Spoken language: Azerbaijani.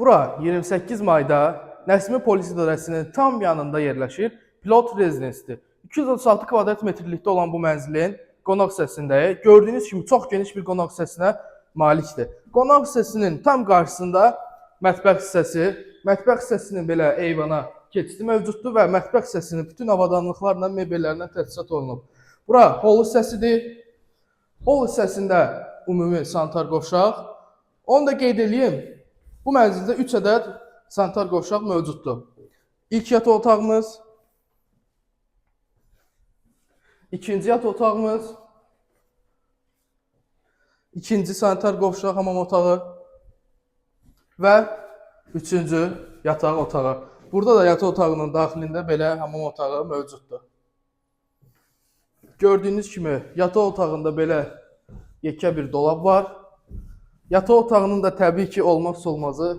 Bura 28 mayda Nəsimi Polis İdarəsinin tam yanında yerləşir. Pilot rezidensidir. 236 kvadrat metrlikdə olan bu mənzilin qonaq hissəsindəyik. Gördüyünüz kimi çox geniş bir qonaq hissəsinə malikdir. Qonaq hissəsinin tam qarşısında mətbəx hissəsi, mətbəx hissəsinin belə eyvana keçidi mövcuddur və mətbəx hissəsinin bütün avadanlıqlarla, mebellərlə təchizat olunub. Bura hol hissəsidir. Hol hissəsində ümumi sanitar qovşaq. Onu da qeyd eləyim. Bu mənzildə 3 ədəd sanitar qovşaq mövcuddur. İlk yataq otağımız, ikinci yataq otağımız, ikinci sanitar qovşaq hamam otağı və üçüncü yataq otağı. Burada da yataq otağının daxilində belə hamam otağı mövcuddur. Gördüyünüz kimi yataq otağında belə yekə bir dolab var. Yataq otağının da təbii ki olmazsa olmazı